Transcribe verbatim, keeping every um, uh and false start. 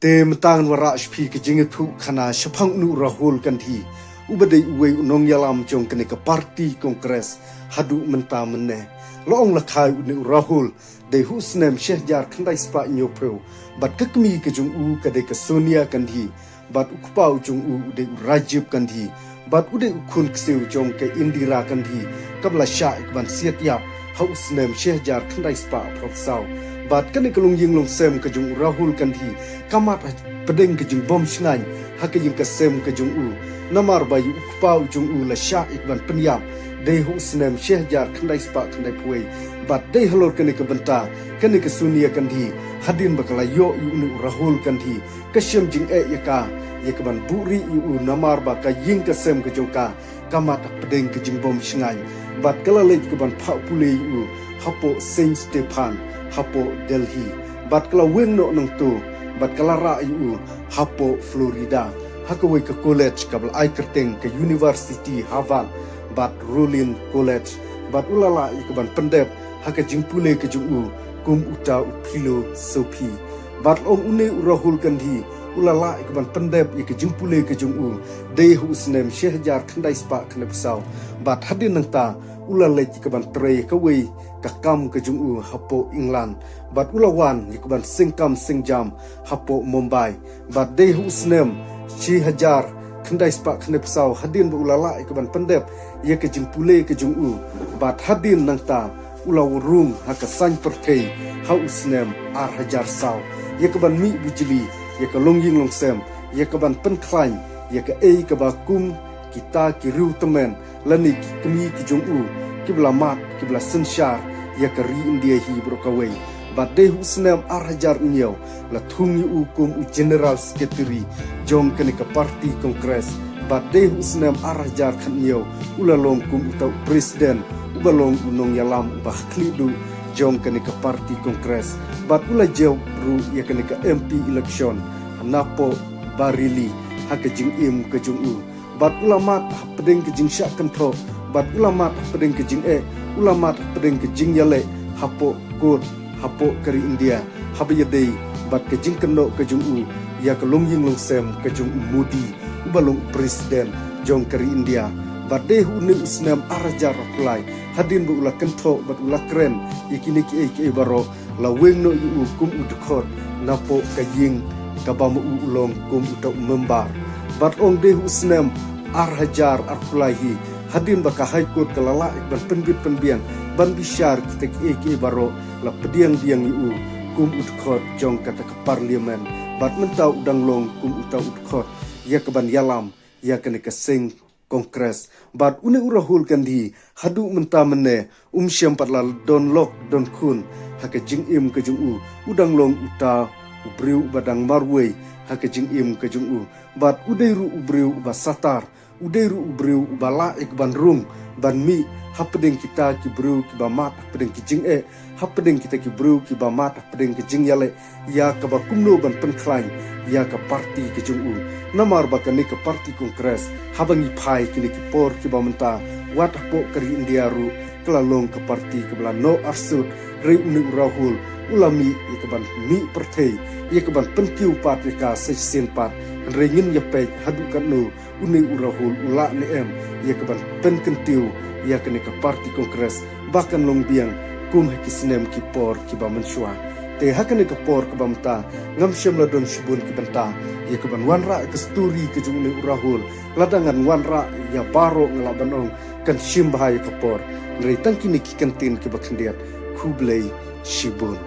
Te mynta ngan wanrah sha phi ka jingïathuh khana shaphang une u Rahul Gandhi, uba dei uwei u nongïalam jong kane ka party Congress haduh mynta mynne. La ong la kha une u Rahul, dei ha u snem shi hajar khyndai spah hynñiewphew, bad ka kmie ka jong u ka dei ka Sonia Gandhi, bad u kpa u jong u u dei u Rajiv Gandhi, bad u dei u khun ksiew jong ka Indira Gandhi, kaba la shah ïa ka ban siat ïap ha u snem shi hajar khyndai spah phraphew saw. Bad kane ka longïing longsem ka jong u Rahul Gandhi ka mad hapdeng ka jingbymshngaiñ ha ka ïing ka sem ka jong u, namar ba ïa u kpa u jong u la shah ïa ka ban pynïap dei ha u snem shi hajar khyndai spah khyndaiphew wei. Bad dei halor kane ka bynta kane ka Sonia Gandhi, hadien ba ka la ïoh ïa une u Rahul Gandhi, ka shem jingeh ïa ka, ïa ka ban buhrieh ïa u, namar ba ka ïing ka sem ka jong ka ka mad hapdeng ka jingbymshngaiñ. Bad ka la leit ka ban phah pule ïa u hapoh Saint Stephen hapoh Delhi. Bad ka la weng noh nangto, bad ka la rah ïa u hapoh Florida ha kawei ka college kaba la ai kyrteng ka University Harvard bad Rollins College. Bad u la lah ïa ka ban pyndep ha ka jingpule ka jong u kum uta u philosophy. Bad la ong une u Rahul Gandhi u la lah ïa ka ban pyndep ïa ka jingpule ka jong u dei ha u snem shi hajar khyndai spah khyndaiphew saw. Bad hadien nangta u la leit ïa ka ban trei kawei ka kam ka jong u hapoh England. Bad u la wan ïa ka ban seng kam seng jam hapoh Mumbai. Bad dei ha u snem shi hajar khyndai spah khyndaiphew saw hadien ba u la lah ïa ka ban pyndep ïa ka jingpule ka jong u. Bad hadien nangta u la rung ha ka saiñ pyrthei ha u snem ar hajar saw, ïa ka ban mih bijli ïa ka longïing longsem, ïa ka ban pynkhlaiñ ïa kaei kaba kum kita ki riew tymmen lane ki kmie ki jong u kiba la mad, kiba la synshar ïa ka ri India hi baroh kawei. Bad dei ha u snem ar hajar hynñiew la thung ïa u kum u General Secretary jong kane ka party Congress. Bad dei ha u snem ar hajar khathynñiew u la long kum uta u President uba long u nongïalam uba hakhlieh duh jong kane ka party Congress. Bad u la jop ruh ïa kane ka M P election napoh Bareilly ha ka jingim ka jong u. Bad u la mad hapdeng ka jingshah kynthoh, bad u la mad hapdeng ka jingeh, u la mad hapdeng ka jingïaleh hapoh court hapoh ka ri India, haba ïadei bad ka jingkynnoh ka jong u ïa ka longïing longsem ka jong u Modi, uba long u President jong ka ri India. Bad dei ha une u snem ar hajar arphew lai hadien ba u la kynthoh bad u la kren ïa kine kiei kiei baroh, la weng noh ïa u kum u dkhot napoh ka ïing kaba ma u u long kum uta u member. Bad ong dei ha u snem ar hajar arphew lai hi hadien ba ka High Court ka la lah ïa ka ban pynbit pynbiang ban bishar kita kiei kiei baroh, la pdiang biang ïa u kum u dkhot jong kata ka Parliament. Bad mynta u dang long kum uta u dkhot ïa ka ban ïalam ïa kane ka seng Congress. Bad une u Rahul Gandhi haduh mynta mynne um shym pat la don lok don khun ha ka jingim ka jong u. U dang long uta u briew uba dang marwei ha ka jingim ka jong u. Bad u dei ruh u briew uba satar, u dei ruh u briew uba lah ïa ka ban rung ban mih hapdeng kita ki briew kiba mad hapdeng ki jingeh, hapdeng kita ki briew kiba mad hapdeng ki jingïaleh, ïa kaba kumno ban pynkhlaiñ ïa ka party ka jong u. Namar ba kane ka party Congress, haba ngi phai kine ki por kiba mynta, wat hapoh ka ri India ruh ka la long ka party kaba la noh arsut. Hynrei une u Rahul u la mih ïa ka ban mih pyrthei, ïa ka ban pynkiew pat ïa ka sa shisien pat. Hynrei ngin ïa peit haduh katno une u Rahul u lah ne em ïa ka ban pynkyntiew ïa kane ka party Congress ba kan long biang kum ha ki snem ki por kiba mynshuwa. Te ha kane ka por kaba mynta ngam shym la don shibun ki bynta ïa ka ban wanrah ïa ka story ka jong une u Rahul. Lada ngan wanrah ïa baroh nga lah ban ong kan shim bha ïa ka por. Hynrei tang kine ki kyntien kiba khyndiat. Khublei shibun.